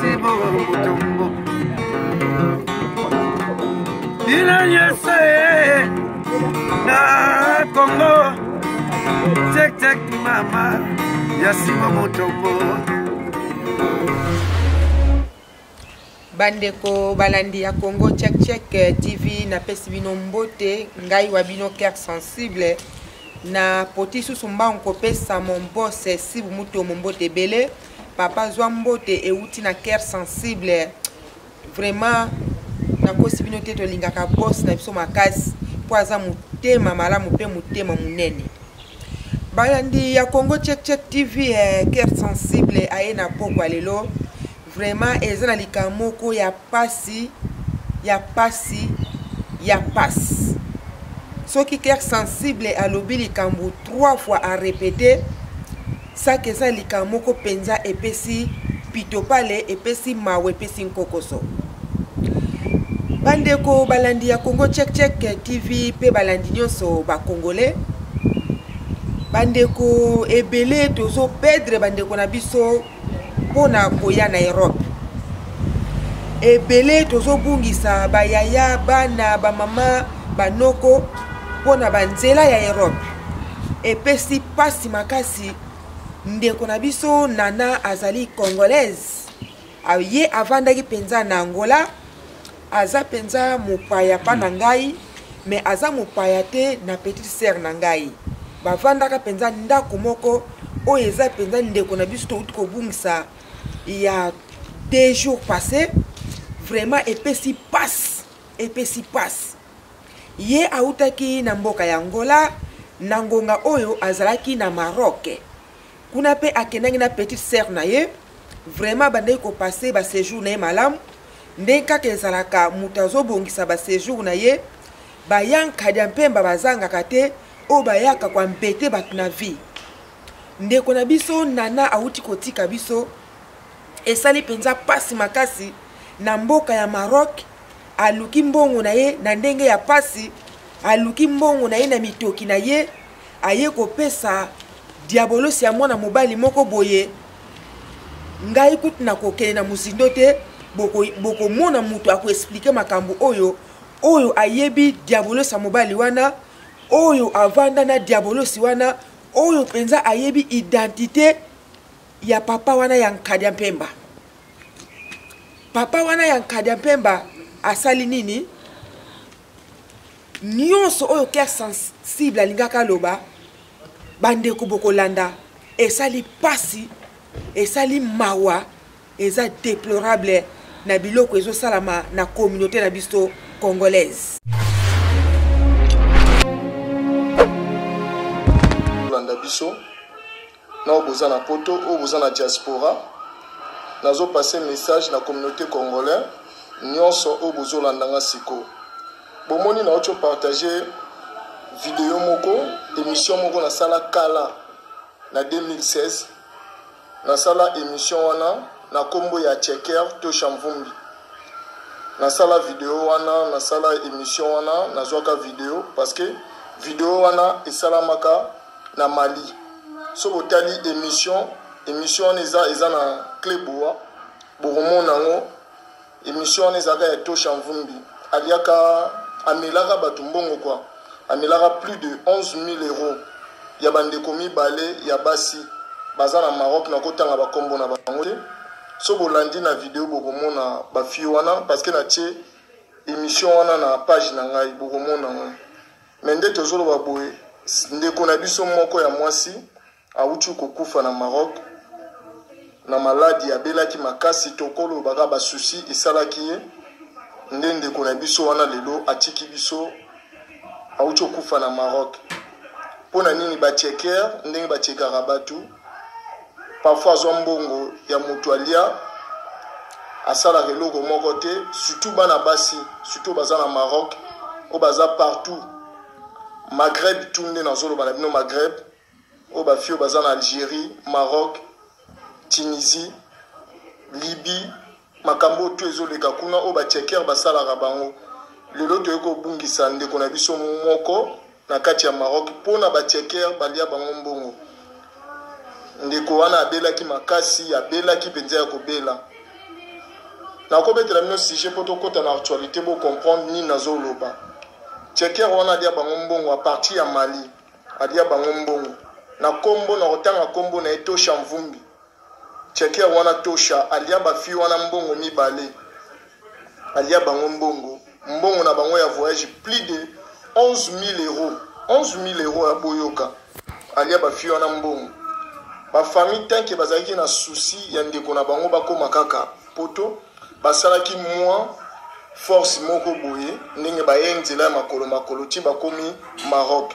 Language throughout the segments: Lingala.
Sibo Mutombo. Bino nyonso ye na Congo. Tek tek mama ya Sibo Mutombo. Bandeko balandi ya Congo Check Check eh, TV napesi bino mbote ngai wa bino cœur sensible na poti susu mbangu kopesa mon boss eh, Sibu Mutombo mbote ebele papa zwa mbote euti na cœur sensible vraiment nakosi bino te tolingaka boss na biso makasi mpo aza motema malamu mpe motema monene balandi ya Congo Check Check TV eh, cœur sensible aye na pokwa lelo Vraiment eza na likambo moko ya pasi ya pasi ya pasi soki cœur sensible alobi likambo trois fois a répéter sake eza likambo moko mpenza epesi pitopale epesi mawa epesi nkokoso bandeko balandi ya congo check check tv mpe balandi nyonso bacongolais bandeko ebele tozopedre bandeko na biso mpo na koya na Europe. Ebele tozobungisa bayaya, bana, bamama, banoko mpo na banzela ya Europe. Epesi mpasi makasi. Ndeko na biso Nana azali congolaise, ye avandaki mpenza na Angola, aza mpenza mopaya mpa na ngai me aza mopaya te na petite sœur na ngai bavandaka mpenza ndako moko oyo eza mpenza ndeko na biso touti kobungisa ya deux jours passé vraiment epesi pasi epesi pasi ye autaki na mboka ya angola na ngonga oyo azalaki na maroc kuna mpe akendaki na petite sœur na ye vraiment abandaki kopase ba séjour na ye malamu ndenge kaka ezalaka moto azobongisa ba séjour na ye bayankadia mpemba bazangaka te oyo bayaka koambete bato na vie ndeko na biso nana awuti kotika biso esali mpenza mpasi makasi na mboka ya maroc aluki mbongo na ye na ndenge ya mpasi aluki mbongo na ye na mitoki na ye aye kopesa diabolosi ya mwana mobali moko boye ngai kutu nakokende na mozindo te bokomona boko moto akoexplike makambo oyo oyo ayebi diabolosi ya mobali wana oyo avanda na diabolosi wana oyo mpenza ayebi identite ya papa wana ya nkadia mpemba papa wana ya nkadia mpemba asali nini nyonso oyo cœur sensible alingaka aloba bandeko bokolanda esali pasi esali mawa eza deplorable na biloko ezosalama na communauté na biso congolaise kolanda biso na oyo boza na poto oyo boza na diaspora nazo passe message na communauté congolais nyonso oyo bozolanda nga sikoyo bomoni nauti opartage video moko émission moko nasala kala na 2016 nasala émission wana na nkombo ya checker tosha mvumbi nasala video wana nasala émission wana nazwaka video parce que video wana esalamaka na mali so botali émission émission wana eza eza na cleboa bokomona yango Emission wana ezalaka ya Tosha Mvumbi. Aliaka amelaka bato mbongo quoi. Amelaka plus de 11000 euros ya bandeko mibale ya basi baza na Maroc na kotanga bakombo na bango te. So bolandi na video bokomona ba fille wana parce que na tie emission wana na page na ngai bokomona yango. Mais nde tozoloba boye ndeko na biso moko ya mwasi Awuti kokufa na Maroc na maladi abelaki makasi tokoloba kaka ba soucis esalaki ye nde ndeko na biso wana lelo atiki biso awuti kokufa na Maroc mpo na nini ba checker ndenge ba checkaka bato parfois azwa mbongo ya moto alia asalaka eloko moko te surtout bana basi surtout baza na Maroc oyo baza partout Maghreb tout nde nazoloba na bino Maghreb oyo ba fille baza na Algérie, Maroc, Tunisie, Libye, makambo oyo tout ezoleka kuna oyo ba checker basalaka bango. Lelo toyei kobungisa ndeko na biso moko na kati ya Maroc mpo na ba checker balia bango mbongo. Ndeko wana abelaki makasi, abelaki mpenza ya kobela. Nakobetela bino sujet mpo tokɔta na actualité, bocomprendre nini nazoloba. Checker wana alia bango mbongo à partir ya Mali, alia bango mbongo na kombo na kotanga kombo na ye Tosha Mvumbi. Checker wana Tosha alia bafille wana mbongo mibale, alia bango mbongo, mbongo na bango ya voyage, plus de 11 000 euros, 11 000 euros ya boyoka. Alia bafille wana mbongo. Bafamille tanke bazalaki na souci ya ndeko na bango bakóma kaka poto, basalaki mwa force moko boye ndenge baye nzela ya makolo makolo ti bakomi Maroc.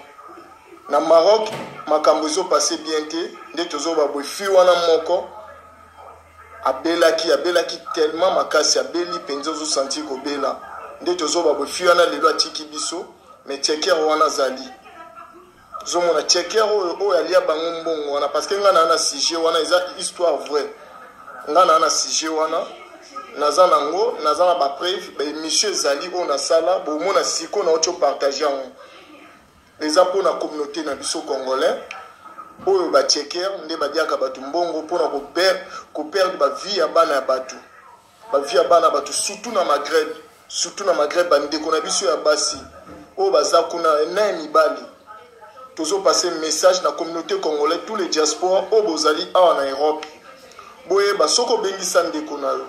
Na Maroc makambo ezopase bien te. Nde tozoba boye, fille wana moko abelaki, abelaki tellement makasi, abeli mpenza, ozosentir kobela. Nde tozoba boye, fille wana lelo atiki biso. Mais checker wana azali, ozomona checker oyo, oyo alia bango mbongo wana, parce que ngai naa na sujet wana, eza histoire vraie. Ngai naa na sujet wana, naza nango, naza na bapreuve, baémission ezali oyo nasala. Bomona sikoyo nauti opartage yango, eza mpona communauté na biso congolais. Oyo bachecker nde badiaka bato mbongo mpona koperdre bavie ya bana ya bato, bavie ya bana bato, surtout na Maghreb, surtout na Maghreb. Bandeko na biso ya basi oyo baza kuna na ya mibali, tozopase message na communauté congolais, tous les diaspora oyo bozali awa na Europe. Boyeba, soki obengisa ndeko na yo,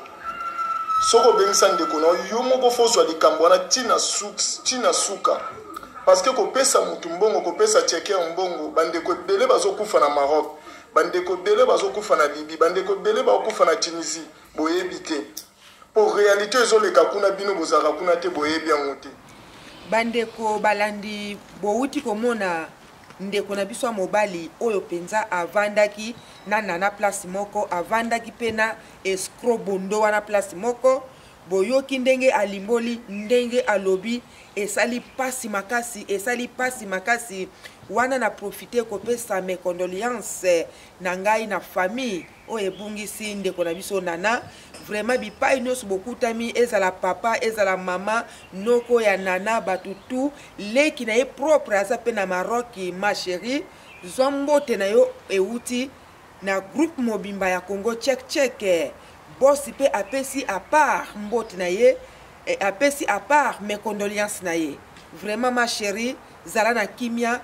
soki obengisa ndeko na yo, yo moko faut ozwa likambo wana ntina suka, parce que kopesa motu mbongo, kopesa checker mbongo, bandeko ebele bazokufa na Maroc, bandeko ebele bazokufa na Libye, bandeko ebele bazokufa na Tunisie. Boyebi te po réalité ezoleka kuna, bino bozalaka kuna te, boyebi yango te. Bandeko balandi, bowuti komona ndeko na biso ya mobali oyo mpenza avandaki na Nana place moko, avandaki mpe na escroc Bondo wana place moko. Boyoki ndenge alimboli, ndenge alobi, esali pasi makasi, esali pasi makasi wana. Na profite kopesa mes condoléances na ngai na famille oyo ebungisi ndeko na biso Nana. Vraiment, bipai nyonso bokutami, ezala papa, ezala mama, noko ya Nana, bato tu, leki na ye propre aza mpe na Maroc. Ma chérie, zwa mbote na yo euti na groupe mobimba ya Congo Check Check. Bosi mpe apesi à part mbote na ye, apesi à part mes condoléances na ye. Vraiment, ma chérie, zala na kimia.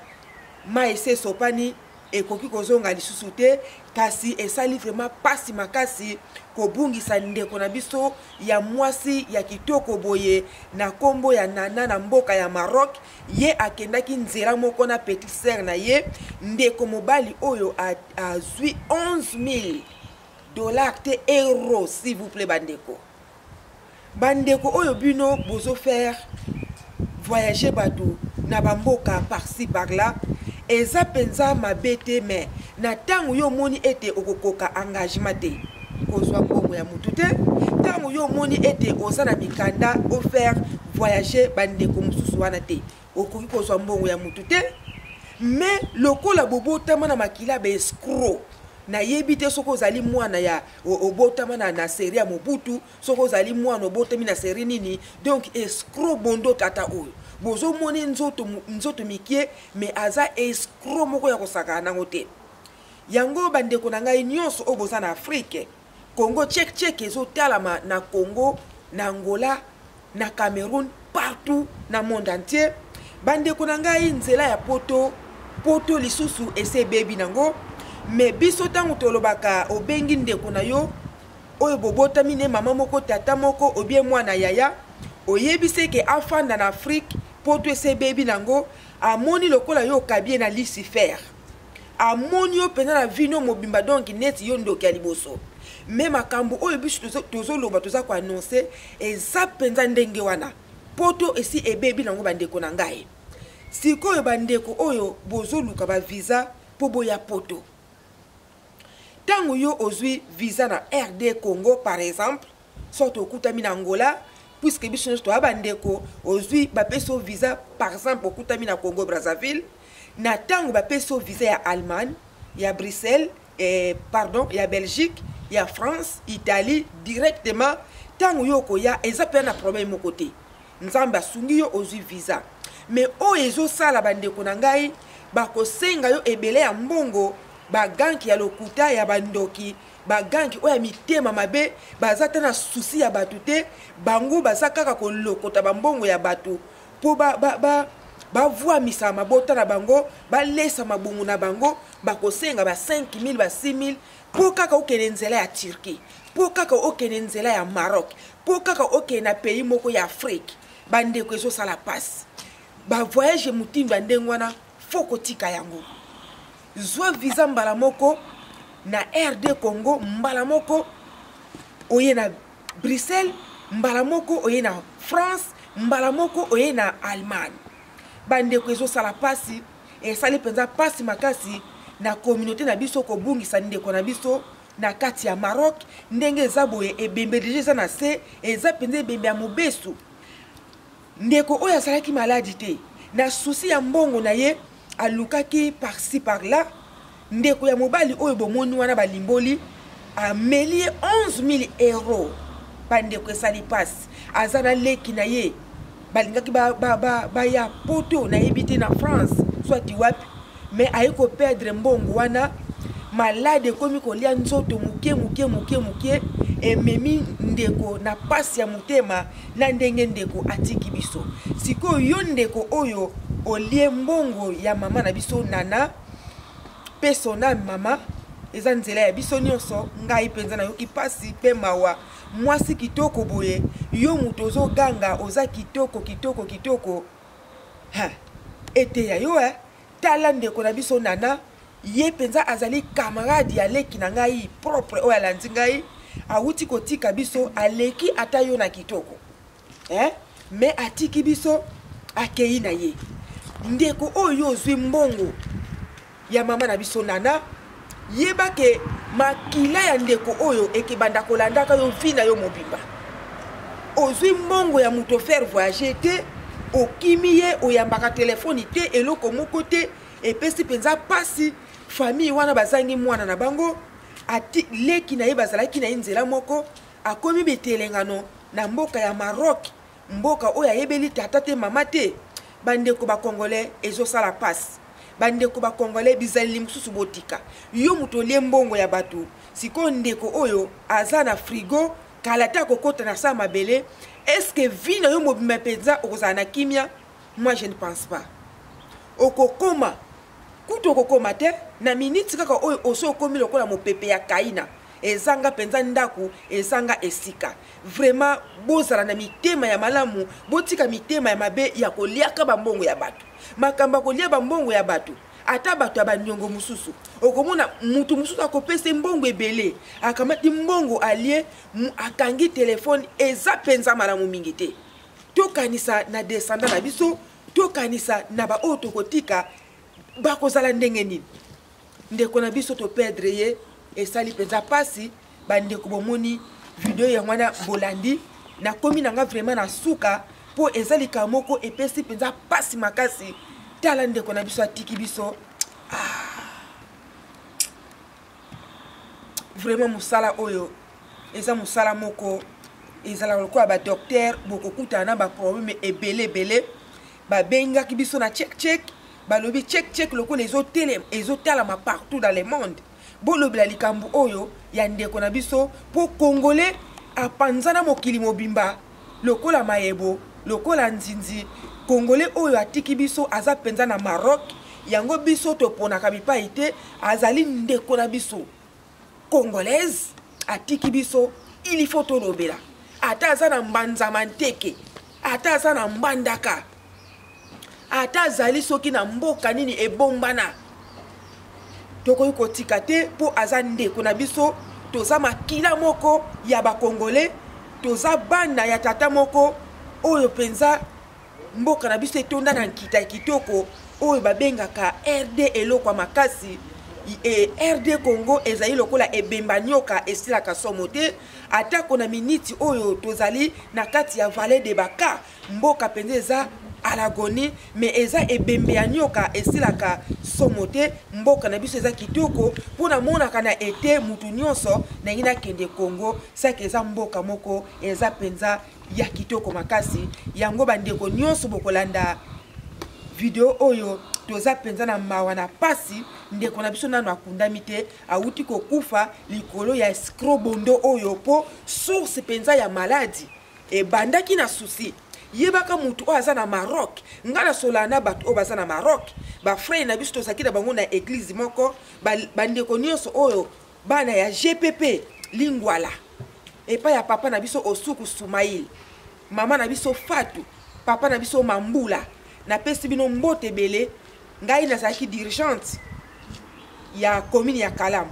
Ma ese esopani, ekoki kozonga lisusu te, kasi esali vraiment pasi makasi kobungisa ndeko na biso ya mwasi ya kitoko boye na nkombo ya Nana na mboka ya Maroc. Ye akendaki nzela moko na petite sœur na ye. Ndeko mobali oyo azwi 11 000 dollars te, euro, s'il vous plaît. Bandeko, bandeko oyo bino bozofaire voyager bato na bamboka par-ci par-là, eza mpenza mabe te, mais na ntango yo omoni ete okokoka engagement te, kozwa mbongo ya motu te. Ntango yo omoni ete oza na mikanda, ofaire voyager bandeko mosusu wana te, okoki kozwa mbongo ya motu te. Mais lokola bobotama na makila baescroc, nayebi te soki ozali mwana ya obotama na série ya Mobutu, soki ozali mwana obotami na série nini. Donc escroc Bondo, tata oyo bozomoni nzoto, nzoto mike, mais aza escroc moko ya kosakana nango te. Yango bandeko na ngai nyonso oyo boza na Afrique, Congo Check Check ezotalama na Congo, na Angola, na Cameroun, partout na monde entier. Bandeko na ngai, nzela ya poto, poto lisusu ese ebebi nango. Mais biso ntango tolobaka, obengi ndeko na yo oyo bobotami ne mama moko, tata moko, obie mwana yaya, oyebisi eke afanda na Afrique, poto ese ebebi nango, amoni lokola yo okabi ye na Lucifer, amoni yo mpenza na vino mobimba, donc neti yo ndoki ya liboso. Mais makambo oyo biso tozoloba, toza koannoncer, eza mpenza ndenge wana. Poto esi ebebi nango. Bandeko na ngai, sikoyo bandeko oyo bozoluka bavisa mpo boya poto, ntango yo ozwi visa na RD Congo par exemple, soki okutami na Angola, puisque biso nyonso toya bandeko, ozwi, bapesi yo visa par exemple, okutami na Congo Brazzaville, na ntango bapesi yo visa ya Allemagne, ya Bruxelles, pardon, ya Belgique, ya France, Italie directement, ntango yo okoya, eza mpenza na problème moko te. Nzambe asungi yo, ozwi visa. Mais oyo ezosala, bandeko na ngai, bakosenga yo ebele ya mbongo. Baganki ya lokuta, ya bandoki, baganki oyo ya mitema mabe, baza ata na susi ya bato te. Bango baza kaka kolokota bambongo ya bato mpo bavwamisa ba, ba mabota na bango, balesa mabumu na bango. Bakosenga ba 5000, ba 6000 mpo kaka okende nzela ya Turquie, mpo kaka okende nzela ya Maroc, mpo kaka okende na pays moko ya Afrique. Bandeko, ezosala mpasi. Bavoyage motindo ya ndenge wana, fo kotika yango. Zwa visa mbala moko na RD Congo, mbala moko oye na Bruxelles, mbala moko oye na France, mbala moko oye na Allemagne. Bandeko, ezosala mpasi, esali mpenza mpasi makasi na communauté na biso kobungisa ndeko na biso na kati ya Maroc. Ndenge eza boye, ebembe deja eza na se, eza mpenza ebembe ya mobesu. Ndeko oyo azalaki maladi te, na susi ya mbongo na ye alukaki par-ci par-là. Ndeko ya mobali oyo bomoni wana balimboli ameli ye 11 000 euro. Bandeko, esali mpasi. Aza na leki na ye, balingaki baya ba, ba, ba poto, nayebi te na France soit wapi, mais aye koperdre mbongo wana. Malade ekomi kolia nzoto moke moke moke moke, ememi ndeko na pasi ya motema na ndenge ndeko atiki biso. Sikoyo yo ndeko oyo olie mbongo ya mama na biso Nana, mpe sona mama, eza nzela ya biso nyonso. Ngai mpenza nayoki mpasi mpe mawa. Mwasi kitoko boye, yo moto ozoganga oza kitoko kitoko kitoko, ha eteya yo eh. Tala ndeko na biso Nana, ye mpenza azali camarade ya leki na ngai propre oyo alandi ngai, awuti kotika biso, aleki ata yo na kitoko eh? Me atiki biso, akei na ye. Ndeko oyo ozwi mbongo ya mama na biso Nana, yeba ke makila ya ndeko oyo ekebanda kolandaka yo vi na yo mobimba. Ozwi mbongo ya moto, faire voyager te, okimi ye, oyambaka telefoni te, eloko moko te. Epesi mpenza mpasi. Famille wana bazangi mwana na bango. Ati leki na ye bazalaki na ye nzela moko, akomi bitelengano na mboka ya Maroc, mboka oyo ayebeli tata te, mama te. Bandeko bacongolais, ezosala mpasi. Bandeko bacongolais, bizaleli mosusu botika. Yo moto olie mbongo ya bato, sikoyo ndeko oyo aza na frigo, kala te akokota na sa mabele. Est-ce vie na yo mobimba mpenza okozala na kimia? Moi, je ne pense pas. Okokoma kutu, okokoma te na miniti kaka oyo oso okomi lokola mopepe ya kaina, ezanga mpenza ndako, ezanga esika. Vraiment, bozala na mitema ya malamu, botika mitema ya mabe ya koliaka bambongo ya bato. Makambo ya kolia bambongo ya bato, ata bato ya baniongo mosusu, okomona mutu mosusu akopesa mbongo ebele, akamati mbongo alie, akangi telefone. Eza mpenza malamu mingi te. Tokanisa na descendant na biso, tokanisa na baoyo tokotika, bakozala ndenge nini? Ndeko na biso toperdre ye, esali mpenza mpasi. Bandeko, bomoni video yango wana, bolandi. Nakomi na nga vraiment na suka, mpo eza likambo moko epesi mpenza mpasi makasi. Tala ndeko na biso atiki biso. Ah. Vraiment, mosala oyo eza mosala moko ezalaka lokola badocteur, bokokutana na baproblème ebele ebele. Babengaki biso na check check, balobi check check lokola ezotalama partout dans le monde, bolobela likambo oyo ya ndeko na biso, mpo congolais apanzana mokili mobimba lokola mayebo, lokola nzinzi. Congolais oyo atiki biso aza mpenza na Maroc. Yango biso toponaka bipai te. Azali ndeko na biso congolaise, atiki biso, il faut tolobela. Ata aza na Mbanzama Nteke, ata aza na Mbandaka, ata azali soki na mboka nini ebombana, tokoki kotika te, mpo aza ndeko na biso. Toza makila moko ya bakongole, toza bana ya tata moko oyo mpenza. Mboka na biso etonda na nkita ya kitoko oyo babengaka RD, eloko ya makasi. E RD Congo ezali lokola ebemba nyoka, esilaka somo te. Atako na miniti oyo tozali na kati ya vallée de Baka, mboka mpenza eza à l'agonie, mais eza ebembe ya nyoka, esilaka somo te. Mboka na biso eza kitoko, mpo namonaka na ete mutu nyonso nangi nakende Congo saki, eza mboka moko eza mpenza ya kitoko makasi. Yango bandeko nyonso bokolanda Video oyo toza mpenza na mawa na pasi. Ndeko na biso nano akundami te, awuti kokufa likolo ya escrobondo oyo, mpo source mpenza ya maladi ebandaki na susi. Yebaka mutu oyo aza na Maroc, nga nasolana na bato oyo baza na Maroc, bafrere na biso tozalaki na bango na eglize moko, bandeko nyonso oyo bana ya GPP Lingwala, epai ya papa na biso Osuku Sumail, mama na biso Fatu, papa na biso Mambula. Napesi bino mbote ebele. Ngai nazalaki dirigeante ya commune ya Kalamu.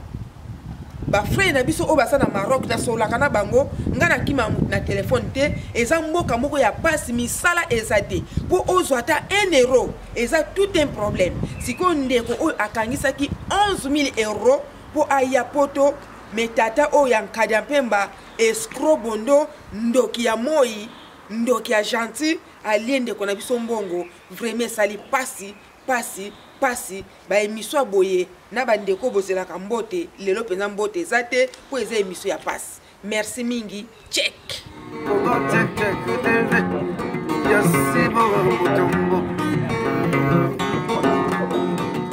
Bafrere na biso oyo baza na Maroc, nasololaka na bango. Ngai nakima na telefone te. Eza mboka moko ya pasi, misala eza te, mpo ozwa ata 1 euro eza tout un problème. Sikoyo ndeko oyo akangisaki 11 000 euro mpo aya poto, me tata oyo ya Nkadia Mpemba, escro bondo, ndoki ya moi, ndoki ya gentil, alie ndeko na biso mbongo. Vraiment esali pasi, pasi, pasi. Baemission ya boye na bandeko bozelaka mbote, lelo mpenza mbote eza te mpo eza emission ya pasi. Merci mingi, check.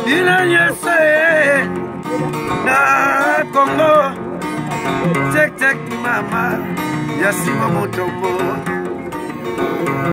Bino nyonso na Congo, tek tek mama ya Sima Mutombo.